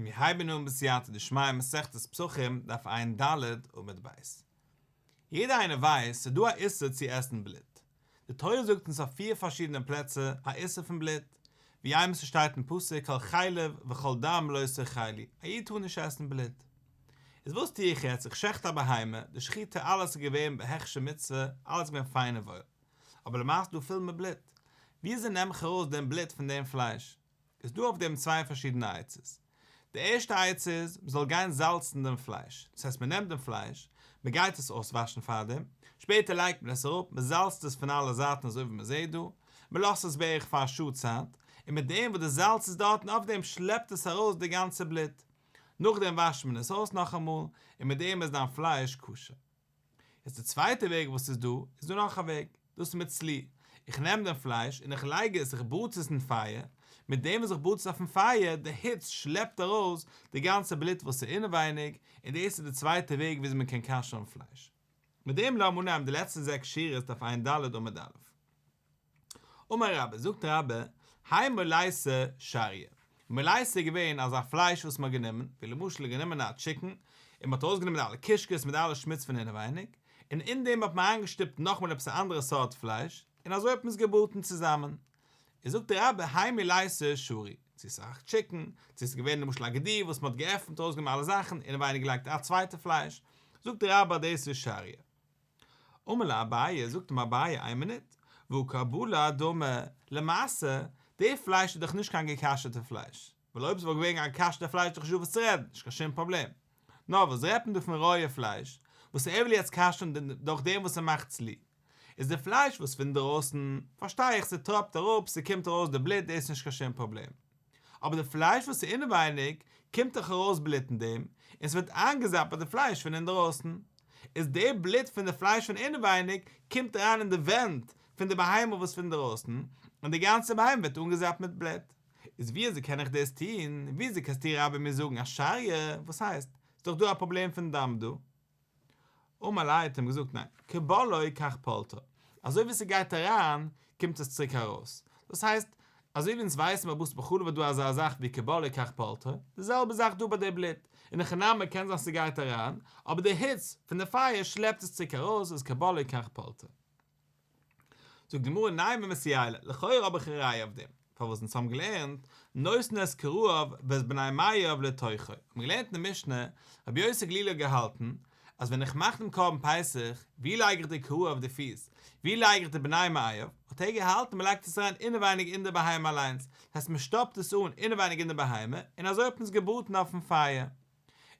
מיר הייבן אן בסייעתא דשמיא מסכת פסחים דף ע"ד עמוד ב'. יעדער איינער ווייסט ס'איז דא א איסור צו עסן בלוט. די תורה זאגט אונז אויף פיר פארשידענע פלעצער א איסור פון בלוט, ווי איינמאל ס'שטייט אין פסוק כל חלב וכל דם לא תאכלו, א איד טאר נישט עסן בלוט. איז וואס טו איך יעצט, איך שעכט א בהמה, די שחיטה אלעס איז געווען בהכשר מצוה, אלעס איז געווען פיין און וואויל, אבער למעשה איז דא פול מיט בלוט, וויאזוי נעם איך ארויס דעם בלוט פון דעם פלייש? איז דא אויף דעם צוויי פארשידענע עצות. די ערשטע עצה איז, מען זאל גיין זאלצן דעם פלייש. דאס הייסט מען נעמט דעם פלייש, מען גייט עס אויסוואשן פארדעם, שפעטער לייגט מען עס אראפ, מען זאלצט עס פון אלע זייטן אזוי ווי מען זעט דא, מען לאזט עס בערך פאר א שעה צייט, און מיט דעם וואס די זאלץ איז דארטן אויף דעם שלעפט עס ארויס די גאנצע בלוט. נאכדעם וואשט מען עס אויס נאכאמאל, און מיט דעם איז דיין פלייש כשר. יעצט די צווייטע וועג וואס איז דא, איז דא נאך א וועג, דאס איז מיט צלי, איך נעם דעם פלייש און איך לייג עס, איך בראט עס אין פייער, מיט דעם וואס איך בראט עס אויפן פייער, די היץ שלעפט ארויס די גאנצע בלוט וואס איז אינעווייניג, און דאס איז די צווייטע וועג וויאזוי מען קען כשר'ן פלייש. מיט דעם לאמיר אנהייבן די לעצטע זעקס שורות דף ע"ד עמוד א'. אמר רבה, זאגט רבה, האי מולייתא שריא. מולייתא איז געווען אזא פלייש וואס מ'האט גענומען, ווי למשל גענומען א טשיקן, און מ'האט ארויסגענומען אלע קישקעס מיט אלע שמוץ פון אינעווייניג, און אין דעם האט מען אריינגעשטופט נאכאמאל עפעס א אנדערע סארט פלייש, און אזוי האט מען עס געבראטן צוזאמען. איז זאגט רבה, האי מולייתא שרי, צו ס'איז א טשיקן, צו ס'איז געווען למשל א גדי וואס מ'האט געעפנט ארויסגענומען אלע זאכן, אינעווייניג געלייגט א צווייטע פלייש, זאגט רבה דאס איז שריא. אמר ליה אביי, זאגט אים אביי, איין מינוט, והא כבלע דמא, למעשה, די פלייש איז דאך נישט קיין געקאשערטע פלייש, ווייל אויב ס'וואלט געווען א געקאשערטע פלייש איז דאך נישטא וואס צו רעדן, נישט קיין שום פראבלעם. נאר וואס רעדט מען דא פון רויע פלייש, וואס ער וויל יעצט כשר'ן דורך דעם וואס ער מאכט צלי. איז די פלייש וואס פון דרויסן, פארשטיי איך ס'טראפט אראפ, ס'קומט ארויס די בלוט, דאס איז נישט קיין שום פראבלעם. אבער די פלייש וואס איז אינעווייניג, קומט דאך ארויס בלוט אין דעם, און ס'ווערט איינגעזאפט ביי די פלייש פון אינדרויסן. איז די בלוט פון די פלייש פון אינעווייניג קומט אריין אין די ווענט פון די בהמה וואס פון דרויסן, און די גאנצע בהמה ווערט אנגעזאפט מיט בלוט. איז ווי אזוי קען איך דאס טון? ווי אזוי קענסטו רבה מיר זאגן אז שריא? וואס הייסט? ס'איז דאך דא א פראבלעם פון דם דא. אמר ליה האט אים געזאגט ניין, כבולעו כך פולטו, אזוי ווי ס'גייט אריין קומט עס צוריק ארויס, דאס הייסט, אזוי ווי אונז ווייסן ביי בשר בחלב איז דא אזא זאך ווי כבולעו כך פולטו, די זעלבע זאך דא ביי די בלוט, אין הכי נמי קען זיין ס'גייט אריין, אבער די היץ פון די פייער שלעפט עס צוריק ארויס איז כבולעו כך פולטו. זאגט די גמרא נימא מסייע ליה, לכאורה האב איך א ראיה אויף דעם, פארוואס אונז האבן געלערנט נותן את כרעיו ואת בני מעיו לתוכו, האבן מיר געלערנט אין די משנה, רבי יוסי הגלילי האט געהאלטן אז ווען איך מאך דעם קרבן פסח, ווי לייג איך די כרעיו די פיס, ווי לייג איך די בני מעיו, האט ער געהאלטן מען לייגט עס אריין אינעווייניג אין די בהמה אליינס, דאס הייסט מען שטאפט עס אן אינעווייניג אין די בהמה, און אזוי האט מען עס געבראטן אויפן פייער.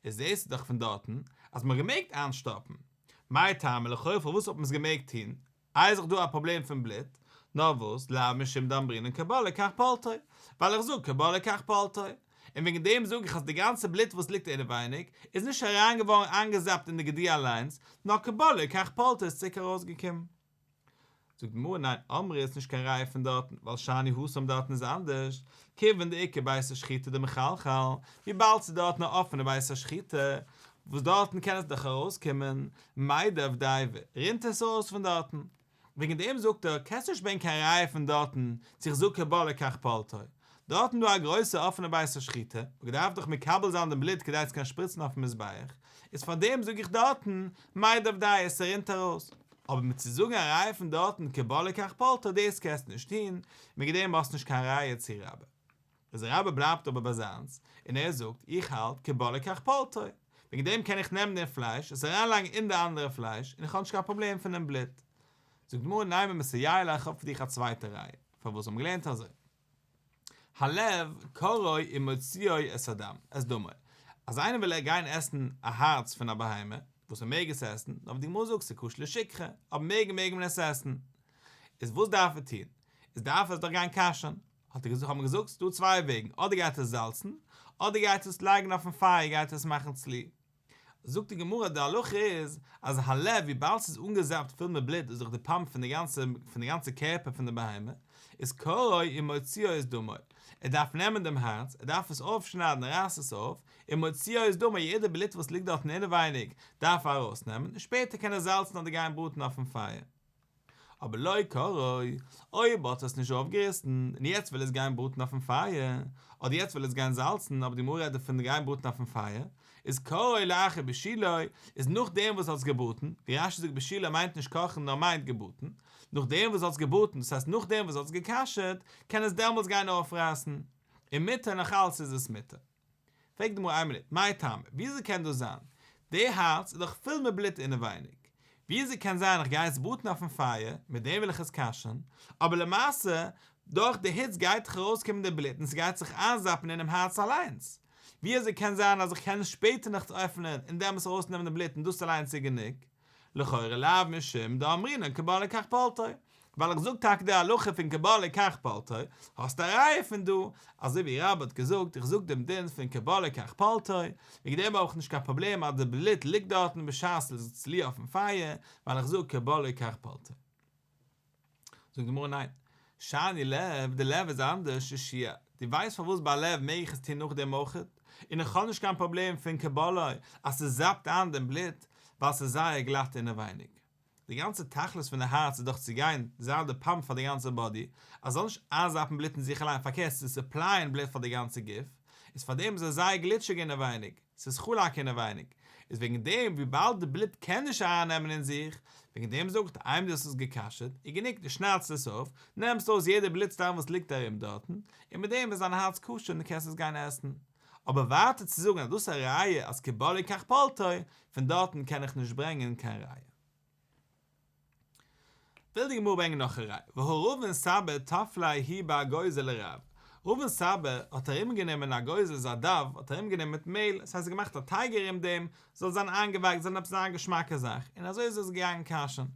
איז דאס איז דאך פון דארטן אז מען האט געמעגט איינשטאפן. מאי טעמא לכאו' פארוואס האט מען עס געמעגט טון? איי איז דאך דא א פראבלעם פון בלוט, נאר וואס, לאו משום דאמרינן כבולעו כך פולטו, ווייל איך זאג כבולעו כך פולטו, און וועגן דעם זאג איך אז די גאנצע בלוט וואס ליגט אינעווייניג איז נישט אריין געווארן איינגעזאפט אין די גדי אליינס, נאר כבולעו כך פולטו איז צוריק ארויסגעקומען. זאגט די גמרא ניין אמרי איז נישט קיין ראיה פון דארטן ווייל שאני התם דארטן איז אנדערש כיוון דאיכא בית השחיטה דמחלחל וויבאלד ס'איז דארטן א אפענע בית השחיטה וואס דארטן קען עס דאך ארויסקומען מידב דייבי רינט עס ארויס פון דארטן וועגן דעם זאגט ער קענסט נישט ברענגען קיין ראיה פון דארטן צו איך זאג כבולעו כך פולטו דארטן דא א גרויסע אפענע בית השחיטה, מען דארף דאך מקבל זיין דעם בלוט כדי צו קענען שפריצן אויפן מזבח, איז פאר דעם זאג איך דארטן, מידב דייבי ס'רינט ארויס, אבער מיר צו זאגן א ראיה פון דארטן כבולעו כך פולטו דאס קענסטו נישט טון, וועגן דעם האסט נישט קיין ראיה צו רבה. איז רבה בלייבט אבער ביי זיינס, און ער זאגט, איך האלט כבולעו כך פולטו, וועגן דעם קען איך נעמען דעם פלייש, עס אריינלייגן אין די אנדערע פלייש, און איך האב נישט קיין פראבלעם פון דעם בלוט. זאגט די גמרא נימא מסייע ליה איך האב פאר דיך א צווייטע ראיה, פארוואס האבן געלערנט אזוי. הלב קורעו ומוציאו את הדם, את דמו, אז איינער וויל גיין עסן א הארץ פון א בהמה, וואס מען מעג עס עסן, נאר ווי די גמרא זאגט ס'איז כשר לשכחה, אבער מעגן מעג מען עס עסן, איז וואס דארף ער טון? איז דארף ער עס דאך גיין כשר'ן, האט ער געזאגט, האט מען געזאגט ס'איז דא צוויי וועגן, אדער גייט ער עס זאלצן, אדער גייט ער עס לייגן אויפן פייער גייט ער עס מאכן צלי. זאגט די גמרא די הלכה איז אז הלב וויבאלד ס'איז אנגעזאפט פול מיט בלוט איז דאך די פאמפ פון די גאנצע פון די גאנצע קערפער פון די בהמה איז קורעו ומוציאו את דמו ער דארף נעמען דעם הארץ ער דארף עס אויפשניידן ער רייסט עס אויף ומוציאו את דמו יעדע בלוט וואס ליגט דארטן אינעווייניג דארף ער ארויסנעמען און שפעטער קען ער זאלצן אדער גיין בראטן אויפן פייער. אבער לא קרעו, אויב האט עס נישט אויפגעריסן, און יעצט וויל עס גיין בראטן אויפן פייער, אדער יעצט וויל עס גיין זאלצן, אבער די גמרא רעדט דא פון גיין בראטן אויפן פייער, איז קרעו לאחר בישולו, איז נאכדעם וואס האט עס געבראטן, ווי רש"י זאגט בישולו מיינט נישט קאכן נאר מיינט געבראטן, נאכדעם וואס האט עס געבראטן, דאס הייסט נאכדעם וואס האט עס געכשר'ט, קען עס דעמאלטס גיין אויפרייסן, און מותר נאך אלץ איז עס מותר. פרעגט די גמרא איין מינוט, מאי טעמא, וויאזוי קען דאס זיין? די הארץ איז דאך פול מיט בלוט אינעווייניג, וויאזוי קען זיין איך גיי עס בראטן אויפן פייער, מיט דעם וויל איך עס כשר'ן, אבער למעשה דורך די היץ גייט דאך ארויסקומען די בלוט און ס'גייט זיך איינזאפן אינעם הארץ אליינס, וויאזוי קען זיין אז איך קען עס שפעטער נאך עפענען און דעמאלטס ארויסנעמען די בלוט און דאס אליינס איז גענוג? לכאורה לאו משום דאמרינן כבולעו כך פולטו, ווייל איך זאג טאקע די הלכה פון כבולעו כך פולטו, האסט א ראיה פון דא, אזוי ווי רבה האט געזאגט איך זאג דעם דין פון כבולעו כך פולטו, וועגן דעם האב איך נישט קיין פראבלעם אז די בלוט ליגט דארטן בשעת ס'איז צלי אויפן פייער, ווייל איך זאג כבולעו כך פולטו. זאגט די גמרא ניין, שאני לב, די לב איז אנדערש, דשיעא, דו ווייסט פארוואס ביי לב מעג איך עס טון נאכדעם אויכעט, און איך האב נישט קיין פראבלעם פון כבולעו אז ס'זאפט איין דעם בלוט, ווייל ס'איז זייער גלאט אינעווייניג. די גאנצע תכלית פון די הארץ איז דאך צו גיין זיין די פאמפ פאר די גאנצע באדי, אז ס'זאל נישט איינזאפן בלוט אין זיך אליין, פארקערט צו סופלייען בלוט פאר די גאנצע גוף, איז פארדעם איז עס זייער גליטשיג אינעווייניג. ס'איז חלק אינעווייניג, איז וועגן דעם וויבאלד די בלוט קען נישט ארייננעמען אין זיך, וועגן דעם זאגט איינמאל דו האסט עס געכשר'ט, איז גענוג דו שניידסט עס אויף, נעמסט אויס יעדע בלוט וואס ליגט ארום דארטן, און מיט דעם איז דיין הארץ כשר און דו קענסט עס גיין עסן. אבער ווייטער צו זאגן אז דאס איז א ראיה אז כבולעו כך פולטו, פון דארטן קען איך נישט ברענגען קיין ראיה. וויל די גמרא ברענגען נאך א ראיה, והא רבין סבא טף ליה ההוא באגוזא לרב, רבין סבא האט ארום גענומען אגוזא איז א דאוו האט ארום גענומען מיט מעהל, עס הייסט געמאכט א טייג ארום דעם, זאל זיין איינגעווייקט זאל עפעס זיין א געשמאקע זאך, און אזוי איז עס געגאנגען כשר'ן.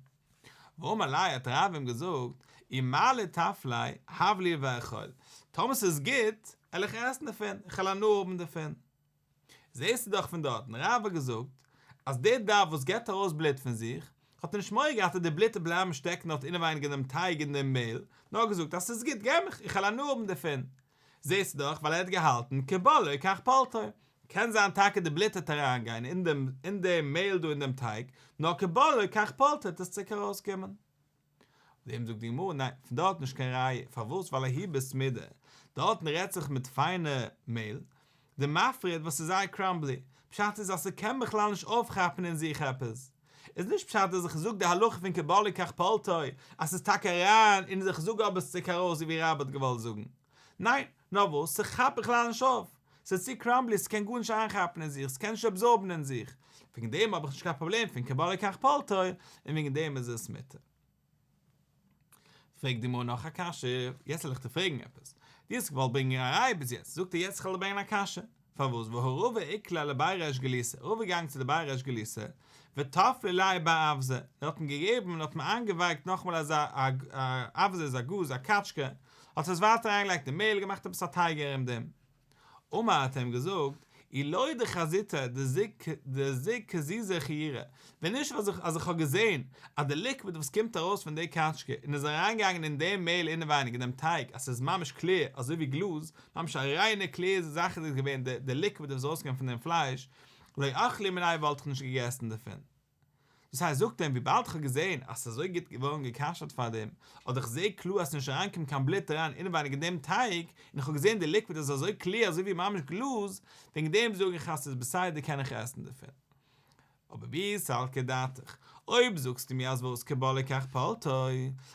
ואמר ליה האט רב אים געזאגט, אי מעלי טף ליה, הב לי ואכול, טאמער ס'איז גוט, על איך עסן דערפון, איך וועל הנאה האבן דערפון. זעסטו דאך פון דארטן, רב האט געזאגט אז דער דאוו וואס געבט ארויס בלוט פון זיך, האט ער נישט מורא געהאט אז די בלוט וועט בלייבן שטעקן דארט אינעווייניג אין דעם טייג אין דעם מעהל, נאר געזאגט אז ס'איז גוט געב מיך, איך וועל הנאה האבן דערפון. זעסטו דאך ווייל ער האט געהאלטן כבולעו כך פולטו. קען זיין טאקע די בלוט וועט אריינגיין אין דעם אין דעם מעהל דא אין דעם טייג, נאר כבולעו כך פולטו וועט עס צוריק ארויסקומען. אויף דעם זאגט די גמרא, ניין, פון דארט נישט קיין ראיה, פארוואס? ווייל ההוא בסמידא, דארטן רעדט זיך מיט פיינע מעהל, דמפריד וואס איז זייער קראמבלי, פשט איז אז ס'קען בכלל נישט אויפכאפן אין זיך עפעס, איז נישט פשט אז איך זאג די הלכה פון כבולעו כך פולטו אז ס'איז טאקע אריין און איך זאג אבער ס'איז צוריק ארויס ווי רבה האט געוואלט זאגן, ניין, נאר וואס, ס'כאפט בכלל נישט אויף, ס'איז צו קראמבלי ס'קען גארנישט איינכאפן אין זיך, ס'קען נישט אבזארבן אין זיך, וועגן דעם האב איך נישט קיין פראבלעם פון כבולעו כך פולטו, און וועגן דעם איז עס מותר. פרעגט די גמרא נאך א קשיא, יעצט וועל איך דיר פרעגן עפעס, דו האסט געוואלט ברענגען א ראיה ביז יעצט, זאגט ער יעצט איך וועל דיר ברענגען א קשיא, פארוואס והא רבא איקלע לבי ריש גלותא, רבא איז געגאנגען צו די בי ריש גלותא, וטפלו ליה בר אווזא, ער האט אים געגעבן און האט אים איינגעווייקט נאכאמאל אזא אווזא איז א גאז א קאטשקע, האט עס ווייטער אריינגעלייגט אין מעהל געמאכט עפעס א טייג ארום דעם. אמר האט ער אים געזאגט, אי לא דחזיתיה דזיג כזיזא חיורא, ווען נישט אז איך האב געזעהן אז די ליקוויד וואס קומט ארויס פון די קאטשקע און איז אריינגעגאנגען אין דעם מעהל אינעווייניג אין דעם טייג אז ס'איז ממש קלער אזוי ווי גלאז, ממש א ריינע קלער זאך איז געווען די ליקוויד וואס איז ארויסגעקומען פון דעם פלייש, לא אכלי מיניה וואלט איך נישט געגעסן דערפון. דאס הייסט זאגט אים וויבאלד איך האב געזען אז ס'איז אזוי גוט געווארן געכשר'ט פאר דעם, אדער איך זע קלאר אז ס'איז נישט אריינגעקומען קיין בלוט אריין אינעווייניג אין דעם טייג, און איך האב געזען די ליקוויד איז אזוי קלער אזוי ווי ממש גלאז, וועגן דעם זאג איך אז ס'איז בסדר קען איך עסן דערפון. אבער ואי סלקא דעתך, אויב זאגסטו מיר אז וואס כבולעו כך פולטו,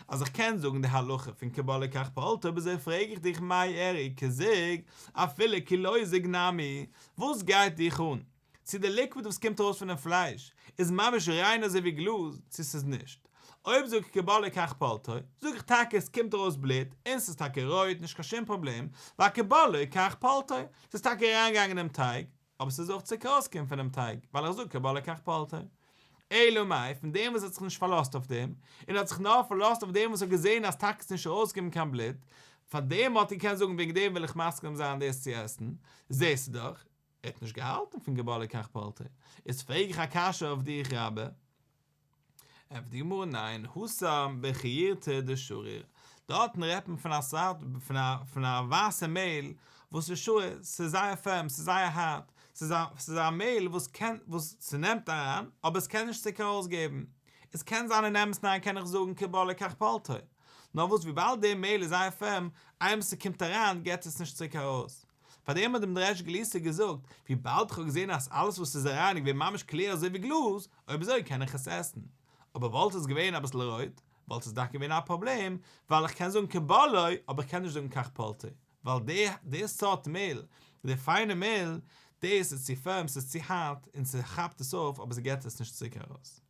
אז איך קען זאגן די הלכה פון כבולעו כך פולטו, אויב אזוי פרעג איך דיך מאי איריא כזיג, אפילו כי לא זיג נמי, וואס גייט דיך אן? צו די ליקוויד וואס קומט ארויס פונעם פלייש איז ממש ריין אזוי ווי גלאז, צו ס'איז נישט. אויב זאג איך כבולעו כך פולטו, זאג איך טאקע עס קומט ארויס בלוט, און ס'איז טאקע רויט, נישט קיין שום פראבלעם, ווייל כבולעו כך פולטו, ס'איז טאקע אריינגעגאנגען אינעם טייג, אבער ס'איז אויך צוריק ארויסגעקומען פונעם טייג, ווייל איך זאג כבולעו כך פולטו. אלא מאי, פון דעם וואס האט זיך נישט פארלאזט אויף דעם, און האט זיך נאר פארלאזט אויף דעם וואס האט געזען אז טאקע איז נישט ארויסגעקומען קיין בלוט, פאר דעם האט ער געקענט זאגן וועגן דעם וויל איך מסכים זיין דאס צו עסן, זעסטו דאך, ער האט נישט געהאלטן פון כבולעו כך פולטו, איז פרעג איך א קשיא אויף דיך רבה. ענטפערט די גמרא ניין, התם בחיירתא דשריר, דארטן רעדט מען פון א סארט פון א פון א ווייסע מעהל וואס איז שריר, ס'איז זייער פערם, ס'איז זייער הארט, ס'איז א ס'איז א מעהל וואס קען וואס ס'נעמט אריין אבער עס קען נישט צוריק ארויסגעבן. עס קען זיין אין אמת'ן אריין קען איך זאגן כבולעו כך פולטו, נאר וואס וויבאלד די מעהל איז זייער firm, איינמאל ס'קומט אריין געט עס נישט צוריק ארויס. פארדעם האט דעם ריש גלותא געזאגט, וויבאלד איך האב געזעהן אז אלעס וואס איז אריין איז געווען ממש clear אזוי ווי גלאז, אויב אזוי קען איך עס עסן. אבער וואלט עס געווען אביסל רויט, וואלט עס דאך געווען א פראבלעם, ווייל איך קען זאגן כבולעו, אבער איך קען נישט זאגן כך פולטו, ווייל די די סארט מעהל, די פיינע מעהל, דאס איז צו firm, ס'איז צו הארט, און ס'כאפט עס אויף, אבער ס'געט עס נישט צוריק ארויס.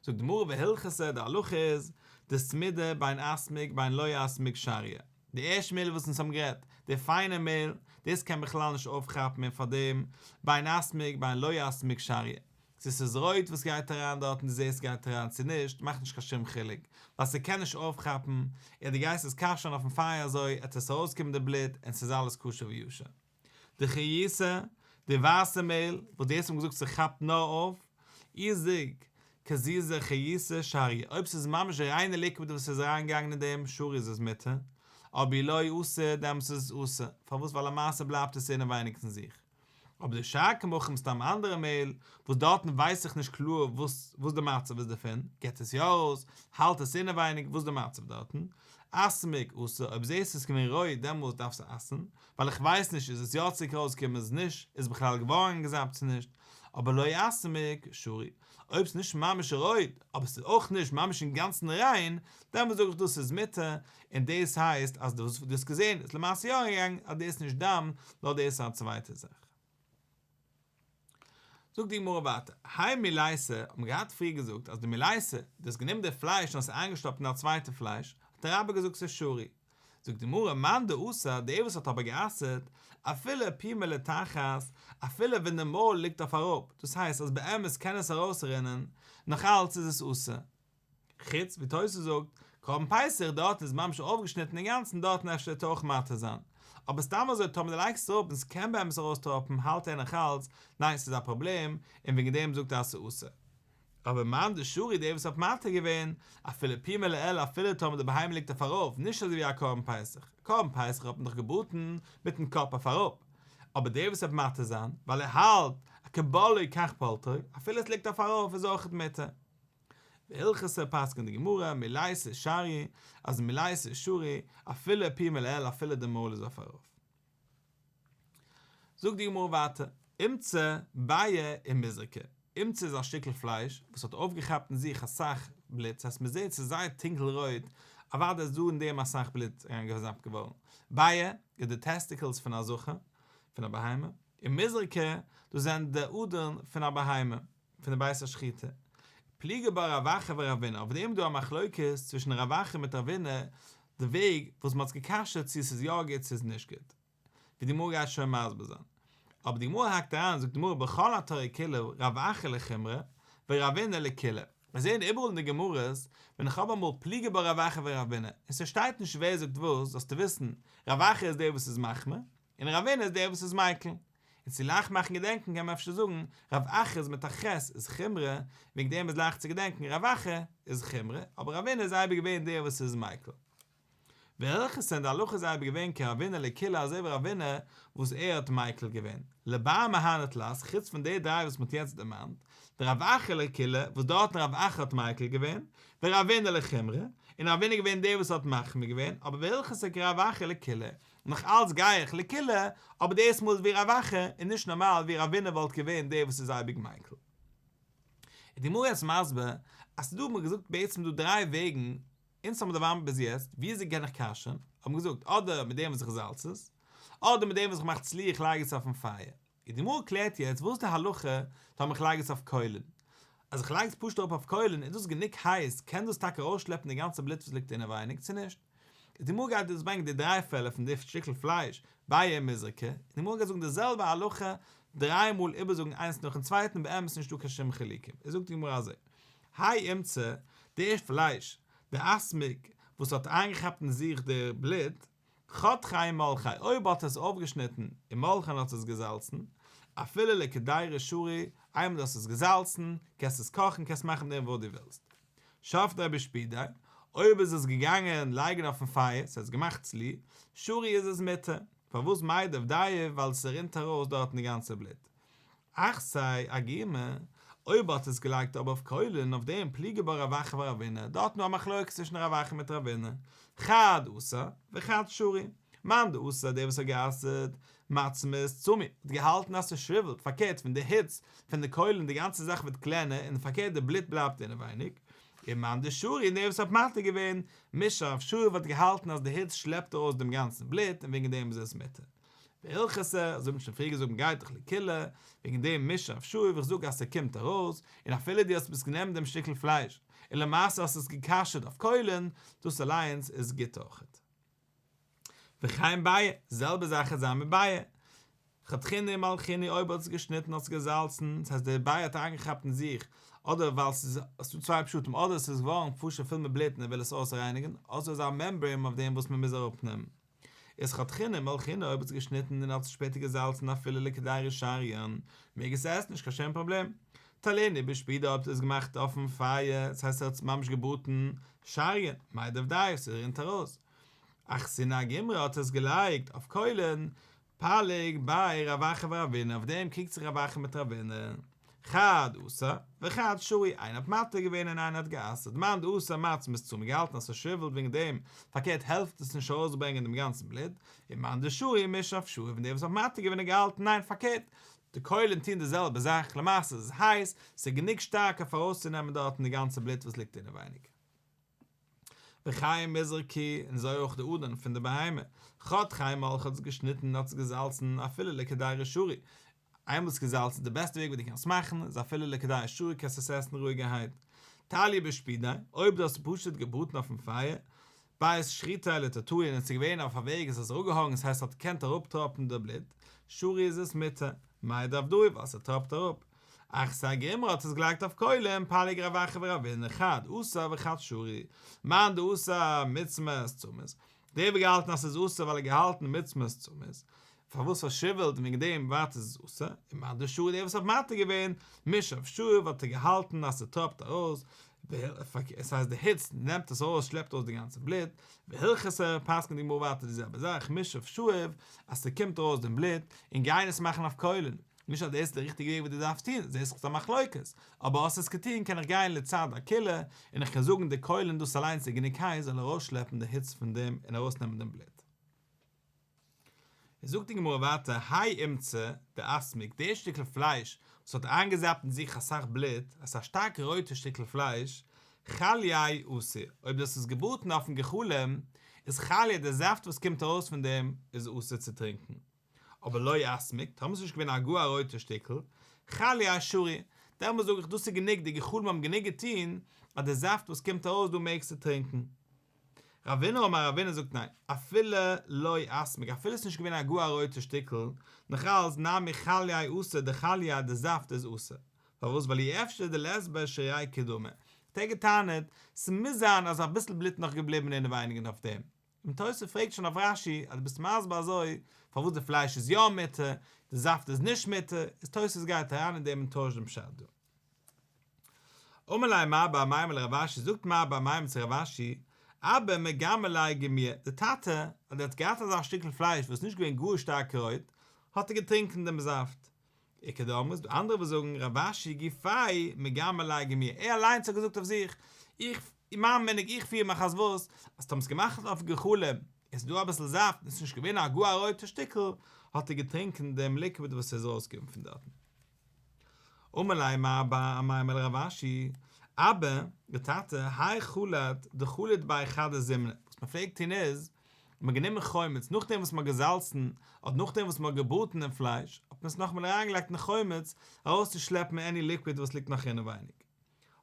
זאגט די גמרא והלכתא, די הלכה איז, דסמידא בין אסמיק בין לא אסמיק שריא, די ערשטע מעהל וואס אונז האבן גערעדט, די פיינע מעהל, דאס קען בכלל נישט אויפכאפן און פארדעם, בין אסמיק בין לא אסמיק שריא, צו ס'איז רויט וואס גייט אריין דארט און דו זעסט גייט אריין צו נישט, מאכט נישט קיין שום חילוק, ווייל ס'קען נישט אויפכאפן, און דו גייסט עס כשר'ן אויפן פייער אזוי, עט עס ארויסקומען די בלוט און ס'איז אלעס כשר וישר. דחיורתא, די ווייסע מעהל, וואס דאס האט מען געזאגט ס'כאפט נאר אויף, אי זיג כזיזא חיורתא שריא, אויב ס'איז ממש ריינע liquid וואס איז אריינגעגאנגען אין דעם, שרי איז עס מותר, אבער אי לא אסור, דעמאלטס איז עס אסור, פארוואס ווייל למעשה בלייבט עס אינעווייניג אין זיך. אבער די שאר קמחים סתם אנדערע מעהל, וואס דארטן ווייס איך נישט קלאר וואס וואס די מצב איז דערפון, געט עס יא ארויס, האלט עס אינעווייניג, וואס די מצב דארטן, אסמיק אסור, אויב זעהסט עס געווען רויט דעמאלס דארפסטו אסר'ן, ווייל איך ווייס נישט איז עס יא צוריק ארויסגעקומען איז נישט, איז בכלל געווארן אנגעזאפט צו נישט, אבער לא אסמיק שרי, אויב ס'איז נישט ממש רויט, אבער ס'איז אויך נישט ממש אינגאנצן ריין, דעמאלס זאג איך דאס איז מותר, און דאס הייסט אז דאס וואס דו האסט געזען איז למעשה יא אריינגעגאנגען, אז דאס איז נישט דם, נאר דאס איז א צווייטע זאך. זאגט די גמרא ווייטער, האי מילייתא, האט מען געהאט פריער געזאגט אז די מילייתא, דו האסט גענומען די פלייש און האסט איינגעשטאפט אין א צווייטע פלייש, האט דער רבי געזאגט ס'איז שרי. זאגט די גמרא, מאן דאסר, דער וואס האט אבער גע'אסר'ט, אפילו פומיה לתחת, אפילו ווען די מויל ליגט אויף אראפ, דאס הייסט אז באמת קען עס ארויסרינען, נאך אלץ איז עס אסור. חוץ ווי תוס' זאגט, קרבן פסח דארט איז ממש אויפגעשניטן אינגאנצן דארטן אפשר וועט ער אויך מתיר זיין, אבער סתם אזוי טאמער דו לייגסט עס אראפ און ס'קען באמת ארויסטראפן האלט ער נאך אלץ ניין ס'איז א פראבלעם און וועגן דעם זאגט ער אז ס'איז אסור. אבער מאן דשרי דער וואס האט מתיר געווען אפילו פומיה לעילא אפילו טאמער די בהמה ליגט אויף ארויף נישט אזוי ווי א קרבן פסח, קרבן פסח האט מען דאך געבראטן מיטן קאפ אויף אראפ, אבער דער וואס וועט מתיר זיין ווייל ער האלט אז כבולעו כך פולטו אפילו עס ליגט אויף ארויף איז אויכעט מותר. והלכתא פסק'נט די גמרא, מילייתא שרי, אז מילייתא שרי, אפילו פומיה לעילא אפילו די מויל איז אויף ארויף. זאגט די גמרא ווייטער, אומצא, ביעא ומיזרקא, אומצא איז א שטיקל פלייש וואס האט אויפגעכאפט אין זיך אסאך בלוט, ס'הייסט מ'זעט ס'איז זייער טונקל רויט, אוודאי איז דא אין דעם אסאך בלוט אריינגעזאפט געווארן, ביעא איז די testicles פון א זכר, פון א בהמה, און מיזרקא, דאס זענען די אדערן פון א בהמה. פון די בית השחיטה. פליגי בה רב אחא ורבינא, אויף דעם איז דא א מחלוקת צווישן רב אחא מיט רבינא, די וועג וואס מען האט עס גע'כשר'ט צו עס איז יא גוט צו עס איז נישט גוט. ווי די גמרא גייט שוין מסביר זיין. אבער די גמרא האקט אריין זאגט די גמרא בכל התורה כולה רב אחא לחומרא ורבינא לקולא. מיר זעען איבעראל אין די גמרות ווען איך האב אמאל פליגי בה רב אחא ורבינא און ס'שטייט נישט ווער זאגט וואס זאלסטו וויסן רב אחא איז דער וואס איז מחמיר און רבינא איז דער וואס איז מיקל. און צו לייכט מאכן געדענקן קען מען אפשר זאגן רב אחא איז מיט א ח' איז חומרא, וועגן דעם איז לייכט צו געדענקן רב אחא איז חומרא, אבער רבינא איז אייביג געווען דער וואס איז מיקל. והלכתא און די הלכה איז אייביג געווען כרבינא לקולא אזוי ווי רבינא וואס ער האט מיקל געווען. לבר מהני תלת חוץ פון די דריי וואס מען האט יעצט דערמאנט, דרב אחא לקולא וואס דארטן רב אחא האט מיקל געווען, ורבינא לחומרא, און רבינא איז געווען דער וואס האט מחמיר געווען, אבער והלכתא כרב אחא לקולא, נאך אלץ גיי איך לקולא, אבער דאס מאל איז ווי רב אחא, און נישט נארמאל ווי רבינא וואלט געווען דער וואס איז אייביג מיקל. איז די גמרא יעצט מסביר אז ס'דא האט מען געזאגט בעצם דא דריי וועגן, אונז האבן דערמאנט ביז יעצט וויאזוי קען איך כשר'ן, האט מען געזאגט אדער מיט דעם וואס איך זאלץ עס, אדער מיט דעם וואס איך מאך צלי איך לייג עס אויפן פייער. און די גמרא קלערט יעצט וואס איז די הלכה טאמער איך לייג עס אויף קוילן? אז איך לייג עס פשוט אראפ אויף קוילן איז דאס גענוג הייס קען דאס טאקע ארויסשלעפן די גאנצע בלוט וואס ליגט אינעווייניג צו נישט? איז די גמרא גייט דאס ברענגען די דריי פעלער פון די שטיקל פלייש ביעא ומיזרקא, און די גמרא גייט זאגן די זעלבע הלכה דריי מאל איבערזאגן איינס נאכן צווייטן באמת נישטא קיין שום חילוקים איז זאגט די גמרא אזוי האי אומצא די פלייש דאסמיק וואס האט איינגעכאפט אין זיך די בלוט חתכיה ומלחיה, אויב האט ער עס אויפגעשניטן ומלחיה און האט עס געזאלצן, אפילו לקדירה שרי, איינמאל דו האסט עס געזאלצן, קענסטו עס קאכן, קענסט מאכן מיט דעם וואס דו ווילסט. שפדיה בשפודיה, אויב איז עס געגאנגען לייגן אויפן פייער, ס'האט געמאכט צלי, שרי איז עס מותר, פארוואס מידב דייב ווייל ס'רינט ארויס דארטן די גאנצע בלוט. אחתיה אגומא. אויב האט עס געלייגט אבער אויף קוילן, אויף דעם פליגי בה רב אחא ורבינא, דארט נאר א מחלוקת צווישן רב אחא מיט רבינא, חד אסר וחד שרי, מאן דאסר דער וואס האט גע'אסר'ט מצמת צמי, האט געהאלטן אז ס'שריוולט, פארקערט פון די היץ פון די קוילן די גאנצע זאך ווערט קלענער און פארקערט די בלוט בלייבט אינעווייניג, און מאן דשרי און דער וואס האט מתיר געווען מישאף שאיב האט געהאלטן אז די היץ שלעפט ארויס דעם גאנצן בלוט און וועגן דעם איז עס מותר. והלכתא, אזוי האט מען שוין פריער געזאגט מ'גייט דאך לקולא, וועגן דעם מישאף שאיב איך זאג אז ס'קומט ארויס, און אפילו דו האסט ביסט גענומען דעם שטיקל פלייש און למעשה האסט עס געכשר'ט אויף קוילן, דאס אליינס איז גוט אויכעט. וכן ביעא, זעלבע זאך איז זיין מיט ביעא. חתכינהו מלחינהו אויב האט עס געשניטן האט עס געזאלצן, דאס הייסט די ביעא האט איינגעכאפט אין זיך, אדער ווייל ס'איז ס'דא צוויי פשטים אדער ס'איז געווארן פשוט פול מיט בלוט און ער וויל עס אויסרייניגן, אדער ס'איז א מעמברעין אויף דעם וואס מ'מוז אראפנעמען. איז חתכינהו מלחינהו אויב האט עס געשניטן און האט עס שפעטער געזאלצן אפילו לקדירה שריין, מעג עס עסן נישט קיין שום פראבלעם. תלינהו בשפודא אויב האט עס געמאכט אויפן פייער, דאס הייסט ער האט עס ממש געבראטן, שריין, מי דעבדיה, ס'רינט ארויס. אחסינהו אגומרי האט עס געלייגט אויף קוילן, פליג ביה רב אחא ורבינא, אויף דעם קריגט זיך רב אחא מיט רבינא, חד אסר וחד שרי, איינער האט מתיר געווען און איינער האט גע'אסר'ט, מאן דאסר מצמת צמי געהאלטן אז ס'שריוולט וועגן דעם, פארקערט העלפט עס נישט ארויסברענגען דעם גאנצן בלוט, און מאן דשרי מישאף שאיב און דער וואס האט מתיר געווען האט געהאלטן ניין פארקערט, די קוילן טוען די זעלבע זאך, למעשה איז עס הייס, ס'איז גענוג שטארק אויף ארויסצונעמען דארטן די גאנצע בלוט וואס ליגט אינעווייניג. וכן מזרקי, און אזוי אויך די אדערן פון די בהמה, חתכיה מלחיה האט עס געשניטן און האט עס געזאלצן אפילו לקדירה שרי, איינמאל עס איז געזאלצן די בעסטע וועג ווי דו קענסט מאכן איז אפילו לקדירה שרי קענסט עס עסן רואיגערהייט, תלייה בשפודיה, אויב דו האסט פשוט געבראטן אויפן פייער, בית שחיטתיה לתתאי און עס איז געווען אויף א וועג עס איז אראפגעהאנגען עס הייסט עס האט געקענט אראפטראפן די בלוט, שרי איז עס מותר, מאי דעבדאי ווייל ס'טראפט אראפ. אחתיה אגומרי האט עס געלייגט אויף קוילן, פליג רב אחא ורבינא חד אסר וחד שרי, מאן דאסר מצמת צמית, דער וואס געהאלטן אז ס'איז אסור ווייל ער געהאלטן מצמת צמית, פארוואס פארשריוועלט און וועגן דעם ווייטער איז עס אסור, און מאן דשרי דער וואס האט מתיר געווען מישאף שאיב האט ער געהאלטן אז ס'טראפט ארויס, עס הייסט די היץ נעמט עס ארויס שלעפט ארויס די גאנצע בלוט, והלכתא פסק'נט די גמרא ווייטער די זעלבע זאך מישאף שאיב אז ס'קומט ארויס דעם בלוט, און גייען עס מאכן אויף קוילן, נישט אז דאס איז די ריכטיגע וועג ווי דו דארפסט טון, זעסט דאך ס'איז א מחלוקת, אבער האסט עס געטון קען איך גיין לצד הקולא און איך קען זאגן די קוילן דאס אליינס איז גענוג הייס זאל ארויסשלעפן די היץ פון דעם און ארויסנעמען דעם בלוט. זאגט די גמרא ווייטער, האי אומצא דאסמיק, די שטיקל פלייש וואס האט איינגעזאפט אין זיך אסאך בלוט, עס איז א שטארק רויטע שטיקל פלייש, חליה אסור, אויב דאס איז געבראטן אויפן גחלים, איז חליה די זאפט וואס קומט ארויס פון דעם איז אסור צו טרינקען. אבער לא אסמיק, טאמער ס'איז נישט געווען א גאר א רויטע שטיקל, חליה שרי, דעמאלס זאג איך דאס איז גענוג, די גחלים האבן גענוג געטון אז די זאפט וואס קומט ארויס דא מעגסטו טרינקען. רבינא אמר רבינא זאגט ניין, אפילו לא אסמיק, אפילו ס'איז נישט געווען א גאר א רויטע שטיקל, נאכאלס נמי חליה אסור, די חליה, די זאפט איז אסור. פארוואס? ווייל אי אפשר דלית ביה שריקא דמא. האט ער געטענה'ט, ס'מוז זיין אז אביסל בלוט נאך געבליבן אינעווייניג אויף דעם. און תוס' פרעגט שוין אויף רש"י אז דו ביסט מסביר אזוי פארוואס די פלייש איז יא מותר, די זאפט איז נישט מותר, איז תוס' גייט אריין אין דעם און טוישט דעם פשט דא. אמר ליה מר בר אמימר לרב אשי, זאגט מר בר אמימר צו רב אשי, אבא מגמע ליה גמיעא, די טאטע אז ער האט געהאט אזא שטיקל פלייש וואס איז נישט געווען גאר שטארק רויט, האט ער געטרינקען דעם זאפט. איכא דאמרי, ס'דא אנדערע וואס זאגן רב אשי גופיה מגמע ליה גמיעא, ער אליינס האט געזאגט אויף זיך, איך, מיין מנהג, איך פיר מיך אז וואס, אז טאמער ס'איז געמאכט אויף גחלים, איז דא אביסל זאפט און ס'איז נישט געווען א גאר א רויטע שטיקל, האט ער געטרינקען דעם ליקוויד וואס איז ארויסגעקומען פון דארטן. אמר ליה מר בר אמימר לרב אשי, אבא, די טאטע, האי חלט דחליט ביה חדא זימנא, וואס מען פלעגט טון איז, מען האט גענומען חומץ, נאכדעם וואס מען האט געזאלצן, אדער נאכדעם וואס מען האט געבראטן דעם פלייש, האט מען עס נאכאמאל אריינגעלייגט אין חומץ, ארויסצושלעפן עני ליקוויד וואס ליגט נאך אינעווייניג.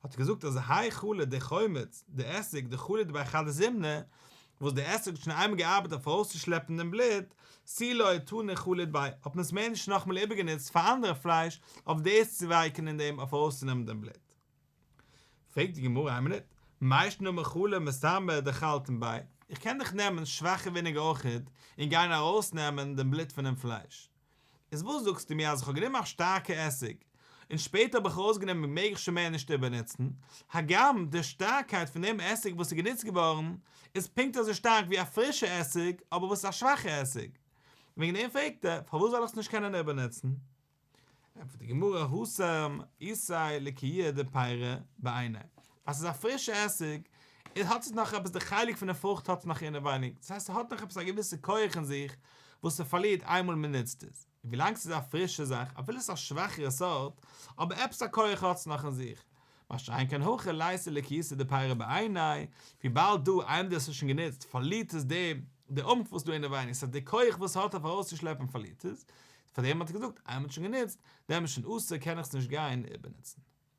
האט ער געזאגט אז האי חלט די חומץ, די עסיג, דחליט ביה חדא זימנא, וואס די עסיג האט שוין איינמאל געארבעט אויף ארויסצושלעפן דעם בלוט, תו לא תני חליט ביה, האט מען עס מער נישט נאכאמאל איבערגענוצט פאר אנדערע פלייש אויף דאס צו ווייקן אין דעם אויף ארויסצונעמען דעם בלוט. פרעגט די גמרא איין מינוט, מאי שנא מכלא מסתמא דחלטין ביה, איך קען דאך נעמען שוואכע וויניגער אויכעט און גיין ארויסנעמען דעם בלוט פונעם פלייש, איז וואס זאגסטו מיר אז איך האב גענומען א שטארקע עסיג און שפעטער האב איך ארויסגענומען מעג איך שוין מער נישט איבערנוצן, הגם די שטארקייט פון דעם עסיג וואס איז גענוצט געווארן איז פונקט אזוי שטארק ווי א פרישע עסיג אבער וואס איז א שוואכע עסיג, וועגן דעם פרעגט ער פארוואס זאל איך עס נישט קענען איבערנוצן? ענטפערט די גמרא התם איתיה לקיוהא דפירא בעיניה, אז ס'איז א פרישע עסיג, איז האט עס נאך עפעס די חלק פון די פרוכט האט עס נאך אינעווייניג, דאס הייסט ס'האט נאך עפעס א געוויסע כח אין זיך וואס ס'פארלירט איינמאל מ'נוצט עס, און ווילאנג ס'איז א פרישע זאך אפילו ס'איז א שוואכערע סארט, אבער עפעס א כח האט עס נאך אין זיך, מה שאין כן הכא ליתיה לקיותא דפירא בעיניה, וויבאלד דא איינמאל דו האסט עס שוין גענוצט פארלירט עס די די אומף וואס איז דא אינעווייניג, ס'הייסט די כח וואס ס'האט אויף ארויסצושלעפן פארלירט עס, פאר דעם האט ער געזאגט איינמאל מ'האט שוין גענוצט, דעם איז שוין אסור קען איך עס נישט גיין איבערנוצן.